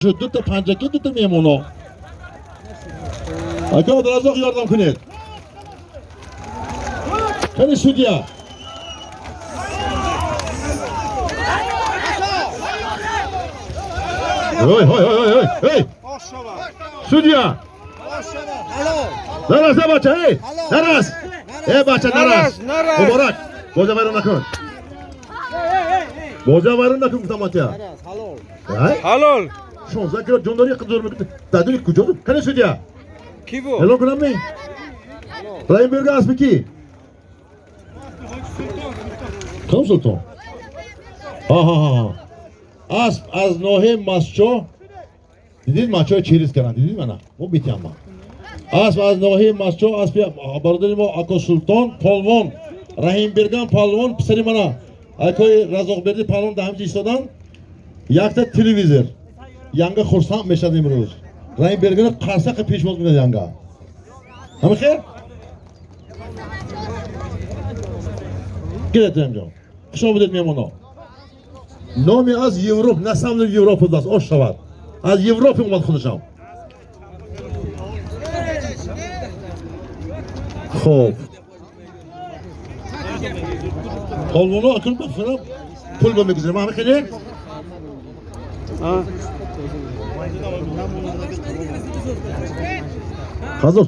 Шуд, дута панҷаки, дута меҳмоно. Ака Абдураззоқ, ёрдам кунед. Кани судья? Ой, ой, ой, ой, ой! Судья! Нарас, э бача, эй! Нарас! Э бача, нарас! Муборак! Боза вайрон накун. Боза вайрон накун, гуфтам атя. Ҳалол. 16 кило ҷондорӣ қадр мекунад. Дадуни куҷо буд? Кани судья? Кӣ буд? Эълон кунам ми? Раҳим Берга аспи кӣ? Кам Султон? Ҳа ҳа ҳа. Асп аз ноҳияи Масчо. Дидид, мачои чириз карданд, дидид мана? Мо битям ман. Асп аз ноҳияи Масчо, аспи бародари мо Ако Султон, полвон, Раҳим Берган палвон, писари мана. Акои Разоқберди палвон дар ҳамҷа истоданд. Якта телевизор. Янга хурсанд мешад имрӯз. Раҳим Бергана қарсақи пешвоз мекунад янга. Ҳама хер? Гиред, ҷон. Хуш омадед, меҳмоно. Номи аз Европ, насамни Европа даст, ош шавад. Аз Европа омад худашам. Хоб. Полвоно акун ба фирам пул ба мегузарем. Ҳама хеле? Ҳазор.